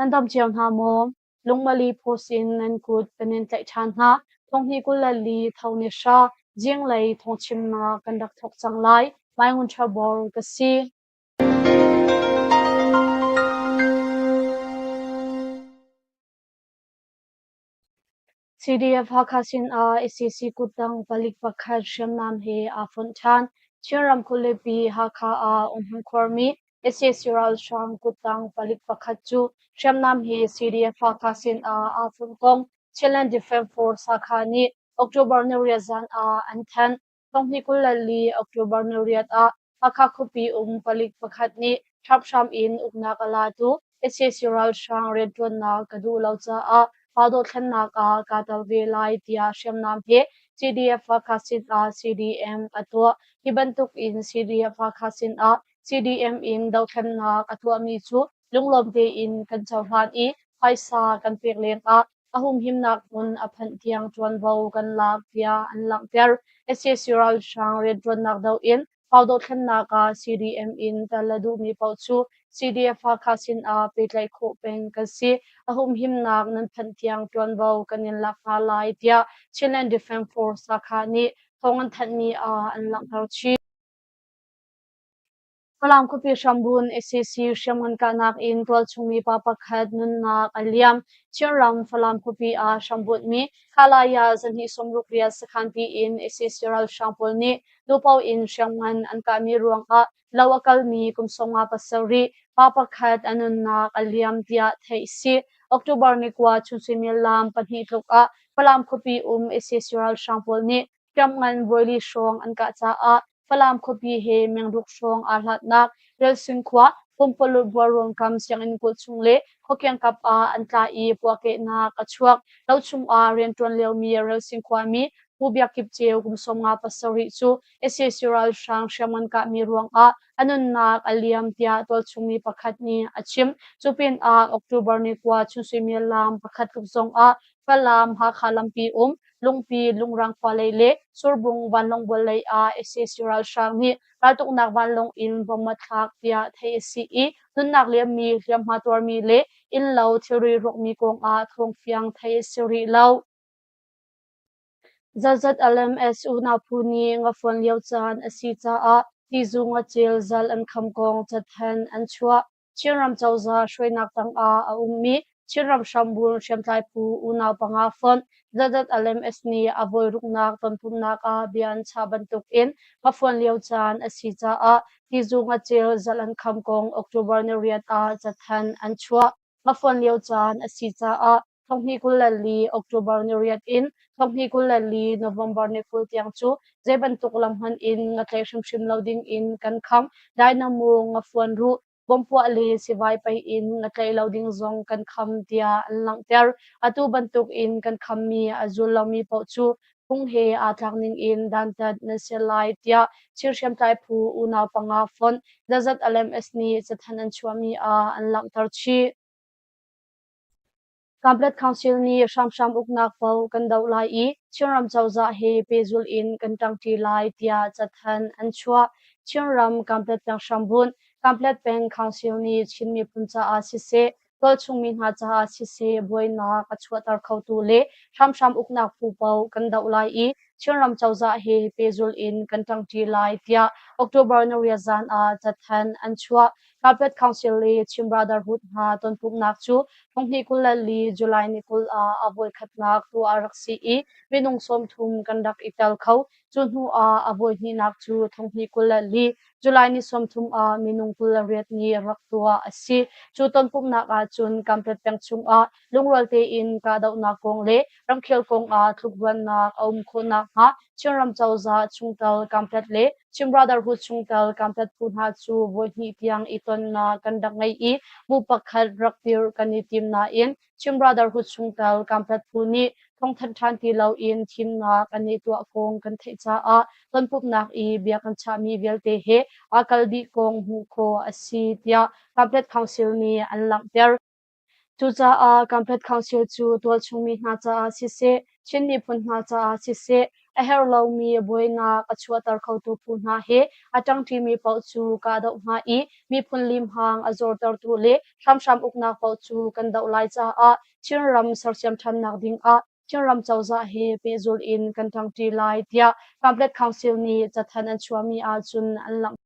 Nan dam cio hna maw? Lungmali post in nan kut kan in tlaih ṭhan hna. Thonghnih 24 tho ni hra zinglei thawngchimnak kan rak thawk cang lai. Mai Ngun Ṭha Bor ka si. CDF Hakha sinah sac kuttang palik pakhat hriamnam he aa fonh ṭhan. Chinram khualipi Hakha ah umhmun khuarmi sac ralhrang kuttang palik pakhat cu hriamnam he CDF Hakha sinah aa fonh kong Chinland Defence Force Hakha nih October 8 zan ah an thanh. Thonghnih 24 October 8 ah Hakha khuapi um palik pakhat nih hraphrâm in uknak a latu sac ralhrang rianṭuannak ka duh lo caah pa dothlennak ah kaa tel ve lai tiah hriamnam he CDF Hakha sinah CDM a tuah. Hi bantuk in CDF Hakha sinah CDM in dothlennak a tuahmi cu lunglawm tein kan cohlan i phaisa kan pek lengah a humhimnak hmun a phanh tiang ṭuanvo kan lak tiah an langhter. Sac ralhrang rianṭuannak doh in Pau dothlennak ah CDM in tel a duhmi paoh cu CDF Hakha sinah pehtlaih khawh peng kan si. A humhimnak nan phanh tiang ṭuanvo kan in lak hna lai tiah Chinland Defence Force Hakha nih thawng an thanhmi ah an langhter chih. Falam khuapi hrambun sac hriamngan kahnak in tualchungmi pa pakhat nunnak a liam. Chinram Falam khuapi ah hrambunhmi Khalaya 268 sakhanpi in sac ralhrang pawl nih duhpaoh in hriamngan an kahmi ruangah lo a kalmi kum 57 pa pakhat a nunnak a liam tiah theih a si. October ni 9 chun suimilam 2 tluk ah Falam khuapi um sac ralhrang pawl nih hriamngan voili hrawng an kah caah Falam khuapi he mengruk hrawng aa hlatnak Relsing khua pumpululh bualrawn kam sianginn kulh chung le khuakiang kap ah an tla i puahkehnak a chuak. Lo chung ah rianṭuan liomi Relsing khuami Pu Biak Kip Ceu kum 57 cu sac ralhrang hriamngan kahmi ruangah a nunnak a liam tiah tualchungmi pakhat nih a chim. Cu pinah October ni 9 chun suimilam 1 tluk zongah Falam Hakha lampi um Lungpi Lungrang khua lei le Surbung vanlawngbual lei ah sac ralhrang nih raltuknak vanlawng in bomb a thlak tiah theih a si i nunnak liammi, hliamhma tuarmi le innlo thilri rawkmi kongah thawngfiang theih a si rih lo. Zatzat LMS unau phu nih ngafuan lio caan a si caah tizu ngacil zal an kham kong cathanh an chuah. Chinram cozah hruainak tangah a ummi Chinram hrambun hriamtlai phu unau panga fonh Zadat LMS nih a voiruknak tonpumnak ah bia an chah bantukin ngafuan lio caan a si caah tizu ngacil zal an kham kong October 8 ah cathanh an chuah. Ngafuan lio caan a si caah 2024 October 8 in 2024 November 20 tiang cu zei bantuk lam hmanh in nga tlaih hrimhrim lo ding in kan kham. Dynamo ngafuan ruh, bompuah le sivai pei in nga tlaih lo ding zong kan kham tiah an langhter. Atu bantuk in kan khammi a zul lomi paoh cu phung he aa tlak ning in dantat nan si lai tiah Chin hriamtlai phu unau panga fonh Zazat LMS nih cathanh an chuahmi ah an langhter chih. Kanpetlet Council nih hramhram uknak paoh kan doh lai i Chinram cozah he pehzulh in kan ṭangṭi lai tiah cathanh an chuah. Chinram Kanpetlet peng hrambunh Kanpetlet peng Council nih Chin miphun caah siseh, tualchung mi hna caah siseh buainak a chuahter khotu le hramhram uknak phu paoh kan doh lai i Chinram cozah he pehzulh in kan ṭangṭi lai tiah October 8 zan ah cathanh an chuah. Carpet Council le Chin Brotherhood hna tonpumhnak cu 2024 July ni 20 ah a voikhatnak tuah a rak si i minung 30 kan rak i tel kho. Cu hnu ah a voihnihnak cu 2024 July ni 30 ah minung 28 nih rak tuah a si. Cu tonpumhnak ahcun Kanpet peng chungah lungrual tein kahdohnak kong le ramkhel kong ah tlukruannak a um khawh nakhnga Chinram cozah chungtel Kanpet le Chin Brotherhood chungtel Kanpet phu hna cu voihnih tiang i tonnak kan rak ngei i bu pakhat rak dirh kan i tim nain Chin Brotherhood chungtel Kanpet phu nih thawngthanh ṭhan ti loin thimnak an i tuah kong kan theih caah tonpumhnak i bia kan chahmi vialte he aa kal dih kong hmuh khawh a si tiah Kanpet Council nih an langhter. Cucaah Kanpet Council cu tualchung mi hna caah siseh, Chin miphun hna caah siseh, A herh lomi buainak a chuahter khotu phu hna he a ṭangṭimi paoh cu kahdoh hna i miphun limhang a zortertu le hramhram uknak paoh cu kan doh lai caah Chinram sersiam ṭhannak ding ah Chinram cozah he pehzulh in kan ṭangṭi lai tiah Kanpetlet Council nih cathanh an chuahmi ahcun an langhter.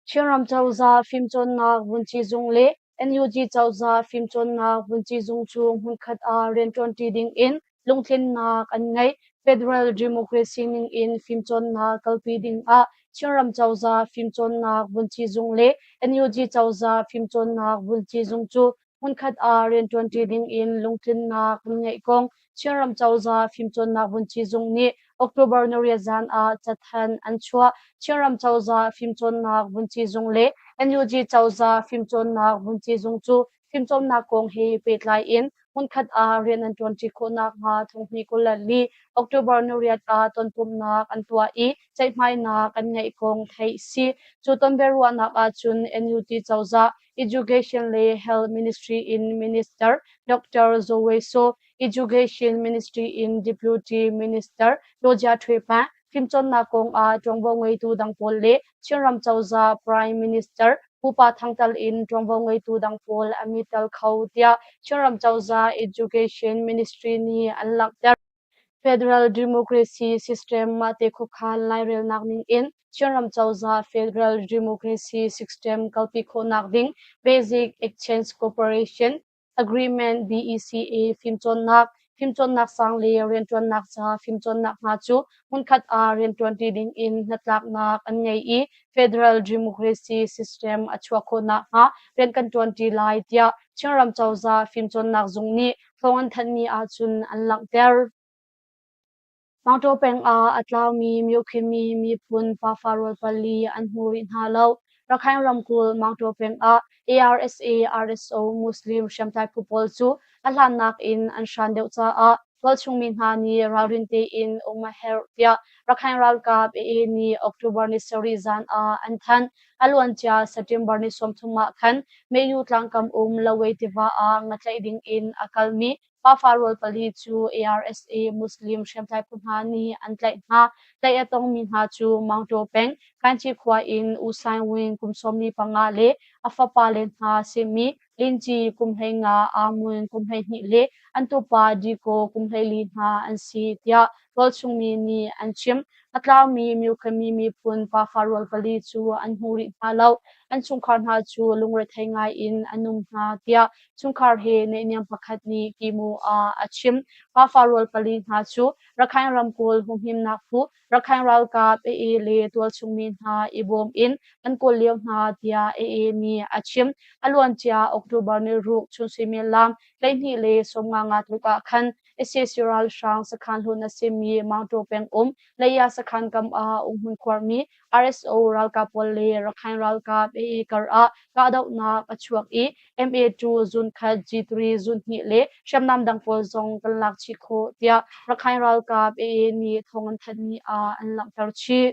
Chinram cozah fimcawnnak vunci zung le NUG cozah fimcawnnak vunci zung cu hmunkhat ah rianṭuanṭi ding in lungtlinnak an ngei. Federal Democracy ning in fimcawnnak kalpi ding ah Chinram cozah fimcawnnak vunci zung le NUG cozah fimcawnnak vunci zung cu hmunkhat ah rianṭuanṭi ding in lungtlinnak an ngeih kong Chinram cozah fimcawnnak vunci zung nih October 8 zan ah cathanh an chuah. Chinram cozah fimcawnnak vunci zung le NUG cozah fimcawnnak vunci zung cu fimcawnnak kong he pehtlai in hmunkhat ah rian an ṭuanṭi khawh nakhnga thonghnih 24 October 8 ah tonpumhnak an tuah i ceihmainak an ngeih kong theih si. Cu tonbiaruahnak ahcun NUG cozah Education le Health Ministry in Minister Dr. Zaw Wei Saw, Education Ministry in Deputy Minister Lawjia Htwe Pan, fimcawnnak kong ah ṭuanvo ngeitu dang pawl le Chinram cozah Prime Minister Pupa Thang Tal in ṭuanvo ngeitu dang pawl an i tel kho tiah Chinram cozah Education Ministry nih an langhter. Federal Democracy System mahte khuakhan lairelnak ning in Chinram cozah Federal Democracy System kalpi khawhnak ding Basic Exchange Cooperation Agreement BECA fimcawnnak, fimcawnnak sang le rianṭuannak ca fimcawnnak hna cu hmunkhat ah rianṭuanṭi ding in hnatlaknak an ngei i Federal Democracy System a chuah khawh nakhnga rian kan ṭuanṭi lai tiah Chinram cozah fimcawnnak zung nih thawng an thanhmi ahcun an langhter. Mangtaw peng ah a tlaumi Myokhimi miphun pafa rual pali an hmu rih hna lo. Rakhine ramkulh Mangtaw peng ah ARSA RSO Muslim hriamtlai phu pawl cu a hlannak in an hran deuh caah tualchung mi hna nih ralrin tein um a herh tiah Rakhine ralkap AA nih October ni sarih zan ah an thanh. A luancia September ni 30 ah khan Meyu tlangkam um Lawei tiva ah ngatlaih ding in a kalmi pafa rual pali cu ARSA Muslim hriamtlai phu hna nih an tlaih hna. Tlaih a tongmi hna cu Maungtaw peng, Kanci khua in U Saing Win kum 15 le a fapale hna simi Linci kum 15, Amun kum 12 le an tupa Diko kum 14 hna an si tiah tualchung mi nih an chim. A tlaumi Myokhami miphun pafa rual pali cu an hmu rih hna lo. An chungkhar hna cu lungrethei ngai in an um hna tiah chungkhar he naihniam pakhat nih Kimu ah a chim. Pafa rual pali hna cu Rakhine ramkulh humhimnak phu Rakhine ralkap AA le tualchung mi hna i bawm in an kawl lio hna tiah AA nih a chim. A luancia October ni ruk chun suimilam 12:55 tluk ah khan sac ralhrang sakhan hlun a simi Mangtaw peng um Leia sakhan kam ah umhmun khuarmi RSO ralkap pawl le Rakhine ralkap AA kar ah kahdohnak a chuak i MA2 zun khat G3 zun hnih le hriamnam dang pawl zong kan lak chih khawh tiah Rakhine ralkap AA nih thawng an thanhmi ah an langhter chih.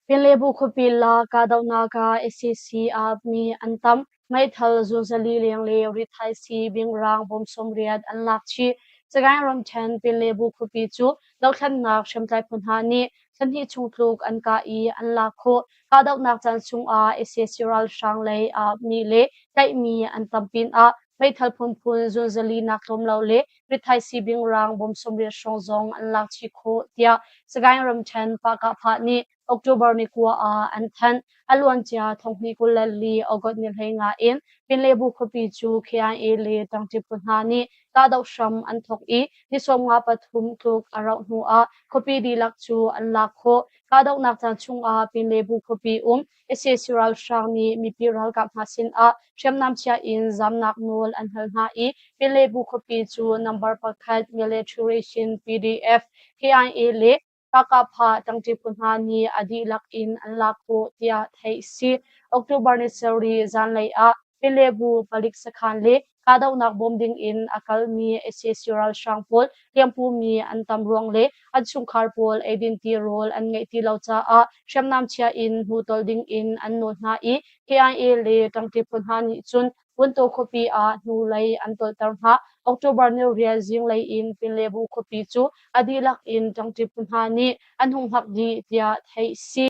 Pinlebu khuapi la kahdohnak ah sac mi an tam. Meithal zunzali leng le rithaisii bingrang bawm 80 an lak chih. Sagaing ramṭhen Pinlebu khuapi cu dothlennak hriamtlai phu hna nih thlahnih chung tluk an kah i an lak khawh. Kahdohnak caan chungah sac ralhrang lei ah mi le tlaihmi an tam pinah meithal phunphun zunzali nak tlawm lo le rithaisii bingrang bawm 80 hrawng zong an lak chih khawh tiah Sagaing ramṭhen Pahkahphah nih October ni 9 ah an thanh. A luancia 2024 August ni 15 in Pinlebu khuapi cu KIA le ṭangṭi phu hna nih kahdoh hram an thawk i ni 53 tluk a rauh hnu ah khuapi dihlak cu an lak khawh. Kahdohnak caan chungah Pinlebu khuapi um sac ralhrang nih mipi ralkap hna sinah hriamnam chia in zamnak nawl an hal hna i Pinlebu khuapi cu number pakhat Military PDF, KIA le Kakapha ṭangṭi phu hna nih a dihlak in an lak khawh tiah theih si. October ni sarih zanlei ah Pinlebu palik sakhan le kahdohnak bawm ding in a kalmi sac ralhrang pawl hliampumi an tam ruang le an chungkhar pawl eidin tirawl an ngeih ti lo caah hriamnam chia in hnutol ding in an nawl hna i KIA le ṭangṭi phu hna nih cun Wuntaw khuapi ah hnulei an tolhter hna. October ni riat zinglei in Pinlebu khuapi cu a dihlak in ṭangṭi phu hna nih an hung hngak dih tiah theih si.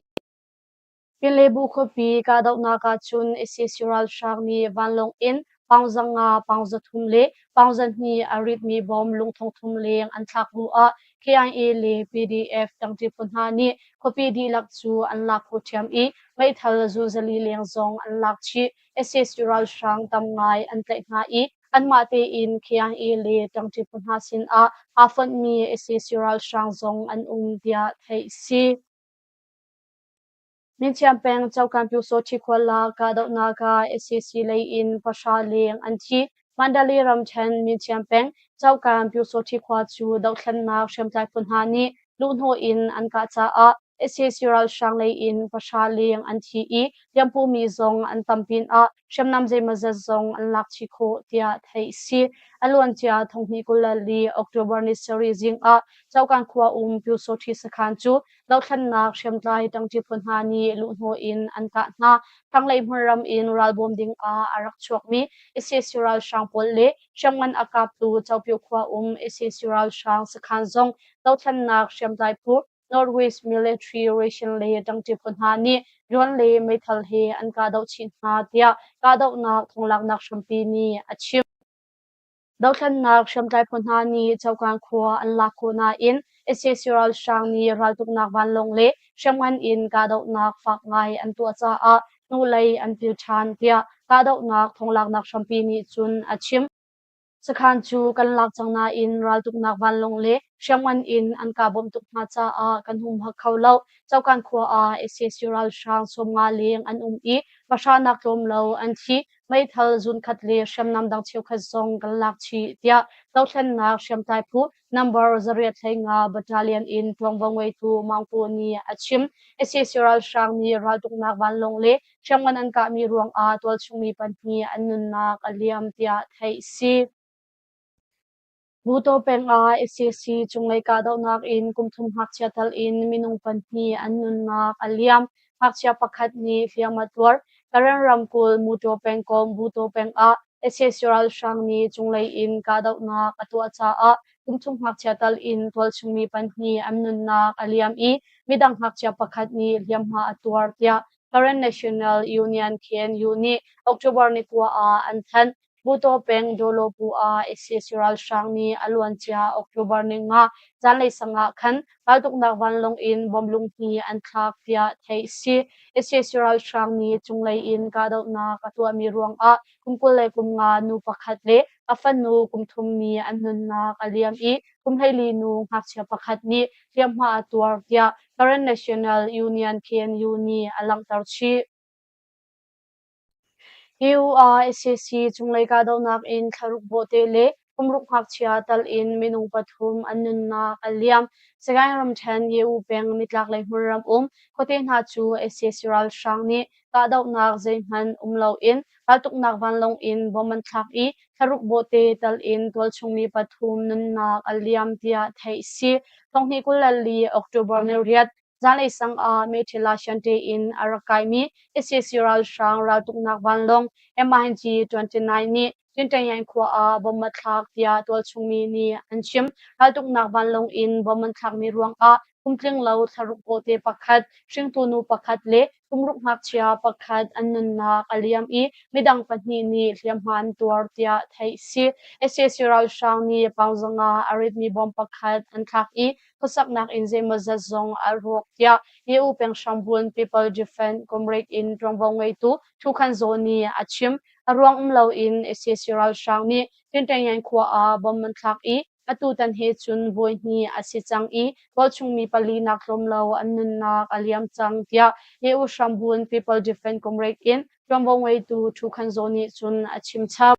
Pinlebu khuapi kahdohnak ahcun sac ralhrang nih vanlawng in paung 500, paung 300 le paung 200 a ritmi bom lung thongthum leng an thlak hnu ah KIA le PDF ṭangṭi phu hna nih khuapi dihlak cu an lak khawh ṭhiam i meithal zun 400 leng zong an lak chih. Sac ralhrang tam ngai an tlaih hna i anmah tein KIA le ṭangṭi phu hna sinah aa fonhmi sac ralhrang zong an um tiah theih a si. Minthiam peng Cokan Pyusawṭhi khuala kahdohnak ah sac lei in 300 leng an thi. Mandalay ramṭhen Minthiam peng Cokan Pyusawṭhi khua cu dohthlennak hriamtlai phu hna nih luhhnawh in an kah caah sac ralhrang lei in 300 leng an thi i hliampumi zong an tam pinah hriamnam zeimawzat zong an lak chih khawh tiah theih a si. A luancia 2024 October ni sarih zing ah Cokan khua um Pyusawṭhi sakhan cu dothlennak hriamtlai ṭangṭi phu hna nih luhhnawh in an kah hna. Thlanglei hmunram in ralbawm ding ah a rak chuakmi sac ralhrang pawl le hriamngan a kaptu Copyu khua um sac ralhrang sakhan zong dothlennak hriamtlai phu Northwest Military Ration le ṭangṭi phu hna nih drone le meithal he an kahdoh chih hna tiah kahdohnak thonglaknak hrampi nih a chim. Dothlennak hriamtlai phu hna nih Cokan khua an lak khawh nain sac ralhrang nih raltuknak vanlawng le hriamngan in kahdohnak fak ngai an tuah caah hnulei an pil ṭhan tiah kahdohnak thonglaknak hrampi nih cun a chim. Sakhan cu kan lak cang nain raltuknak vanlawng le hriamngan in an kah bawmh tuk hna caah kan humhak kho lo. Cokan khua ah sac ralhrang 50 leng an um i 300 nak tlawm lo an thi. Meithal zunkhat le hriamnam dang cheukhat zong kan lak chih tiah dothlennak hriamtlai phu number 815 battalion in ṭuanvo ngeitu Maung Pu nih a chim. Sac ralhrang nih raltuknak vanlawng le hriamngan an kahmi ruangah tualchungmi pahnih an nunnak a liam tiah theih a si. Butaw peng ah sac cunglei kahdohnak in kum thum ngakchia tal in minung pahnih an nunnak a liam. Ngakchia pakhat nih hliam a tuar. Karen ramkulh Mutaw pengkomh Butaw peng ah sac ralhrang nih cunglei in kahdohnak a tuah caah kum thum ngakchia tal in tualchungmi pahnih an nunnak a liam i midang ngakchia pakhat nih hliamhma a tuar tiah Karen National Union KNU nih October ni 9 ah an thanh. Butaw peng Dawlawbu ah sac ralhrang nih a luancia October ni 5 zanlei sang ah khan raltuknak vanlawng in bomb lunghni an thlak tiah theih a si. Sac ralhrang nih cunglei in kahdohnak a tuahmi ruangah kum 25 nu pakhat le a fanu kum thum mi an nunnak a liam i kum 14 nu ngakchia pakhat nih hliamhma a tuar tiah Karen National Union KNU nih a langhter chih. EU ah sac cunglei kahdohnak in thlaruk bawhte le kumruk ngakchia tal in minung pathum an nunnak a liam. Sagaing ramṭhen Yewu peng nitlaklei hmunram um khuate hna cu sac ralhrang nih kahdohnak zeihmanh um loin raltuknak vanlawng in bomb an thlak i thlaruk bawhte tal in tualchungmi pathum nunnak a liam tiah theih a si. 2024 October ni 8 Zanlei sang ah Methila Shante in a rak kaimi sac ralhrang raltuknak vanlawng MiG-29 nih Tinṭayan khua ah bomb a thlak tiah tualchungmi nih an chim. Raltuknak vanlawng in bomb an thlakmi ruangah kum tling lo thlaruk bawhte pakhat, hringtu nu pakhat le kumruk ngakchia pakhat an nunnak a liam i midang pahnih nih hliamhma an tuar tiah theih a si. Sac ralhrang nih Paungzanga a ritmi bomb pakhat an thlak i khuasaknak inn zeimawzat zong a rawk tiah EU peng hrambuan People Defence Comrade in ṭuanvo ngeitu Thu Khan Zaw nih a chim. A ruang um loin sac ralhrang nih Tinṭanyan khua ah bomb an thlak i atutan he cun voi hnih a si cang i tualchung mi pali nak tlawm lo an nunnak a liam cang tiah EU hrambuan People Defence Comrade in ṭuanvo ngeitu Thu Khan Zaw nih cun a chim chap.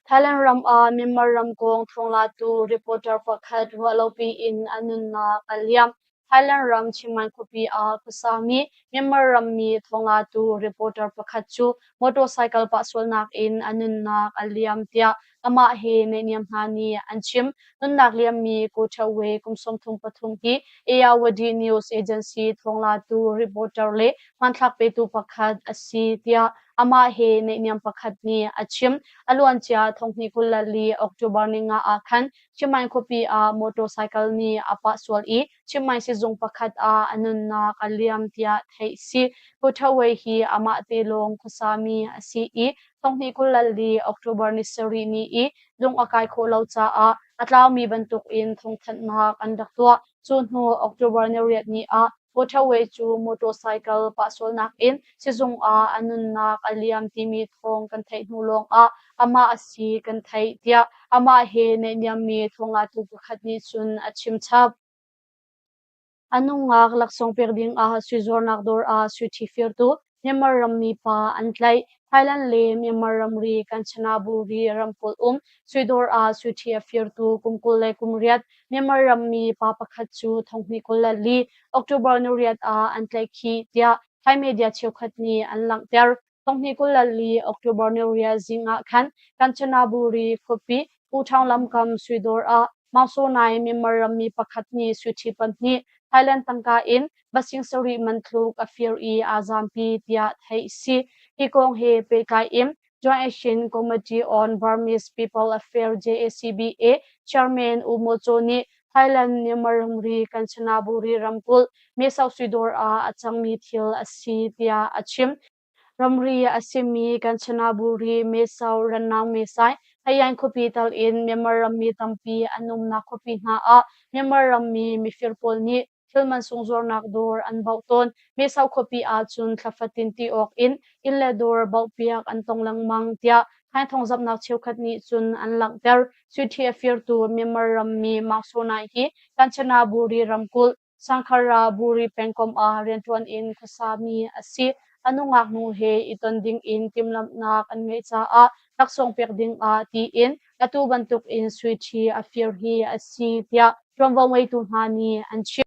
Thailand ram ah Myanmar ram kong thawnglatu reporter pakhat ruahlopi in a nunnak a liam. Thailand ram Chiang Mai khuapi ah khuasami Myanmar rammi thawnglatu reporter pakhat cu motorcycle pah sualnak in a nunnak a liam tiah amah he naihniam hna nih an chim. Nunnak liammi Ko Tha We kum 33 hi Ayeyarwady News Agency thawnglatu reporter le hmanthlak petu pakhat a si tiah amah he naihniam pakhat nih a chim. A luancia thonghnih 24 October ninga ah khan Chiang khuapi ah motorcycle nih a pah sual i Chiang sizung pakhat ah a nunnak a liam tiah theih si. Pu Thawei hi amah te lawng khuasami a si i thonghnih 24 October ni sarih ni i lung a kai khawh lo caah a tlaumi bantukin thawngthanhnak an rak tuah. Cu hnu October ni riat ni ah Pu Thawei cu motorcycle pah sualnak in sizung ah a nunnak a liam timi thawng kan theih hnu lawngah amah a si kan theih tiah amah he naihniammi thawnglatu pakhat nih cun a chim chap. A nungak laksawng pek dingah sui zuarnak dawr ah sui ṭhi firtu Myanmar rammi pa an tlaih. Thailand le Myanmar ramri Kanchanaburi ramkulh um sui dawr ah sui ṭhi a firtu kum 28 Myanmar rammi pa pakhat cu thonghnih 24 October ni riat ah an tlaihkhih tiah Thai media cheukhat nih an langhter. Thonghnih 24 October ni riat zing ah khan Kanchanaburi khuapi U Ṭhaung lamkam sui dawr ah Mangsonai Myanmar rammi pakhat nih sui ṭhi pahnih Thailand tangka in basing sarih man tluk a fir i aa zampi tiah theih si. Hi kong he pehtlai in Joint Action Committee on Burmese People Affairs JACBA Chairman U Maw Caw nih Thailand Myanmar ramri Kanchanaburi ramkulh Mesau sui dawr ah a cangmi thil a si tiah a chim. Ramri a simi Kanchanaburi, Mesau, Ranang Mesai, Hayan khuapi tal in Myanmar rammi tampi an umnak khuapi hna ah Myanmar rammi mifir pawl nih thil mansung zuarnak dawr an bauh tawn. Mesau khuapi ahcun thla fatin ti awk in inn le dawr bauhpiak an tong lengmang tiah Thai thawngzamhnak cheukhat nih cun an langhter. Suiṭhi a firtu Myanmar rammi Mark Sonai hi Kanchanaburi ramkulh Sangkhara Buri pengkomh ah rianṭuan in khuasami a si. A nungak nu he i ton dingin timhlamhnak an ngeih caah laksawng pek dingah tiin atu bantukin sui ṭhi a fir hi a si tiah ṭuanvo ngeitu hna nih an chim.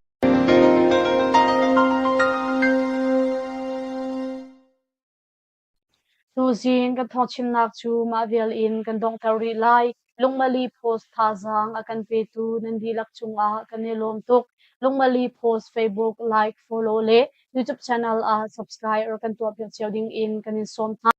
Tuzing kan thawngchimnak cu mah vial in kan donghter rih lai. Lungmali Post thazaang a kan petu nan dihlak cungah kan i lawm tuk. Lungmali Post Facebook like, follow le YouTube channel ah subscribe or kan tuahpiak cio ding in kan in sawm hna.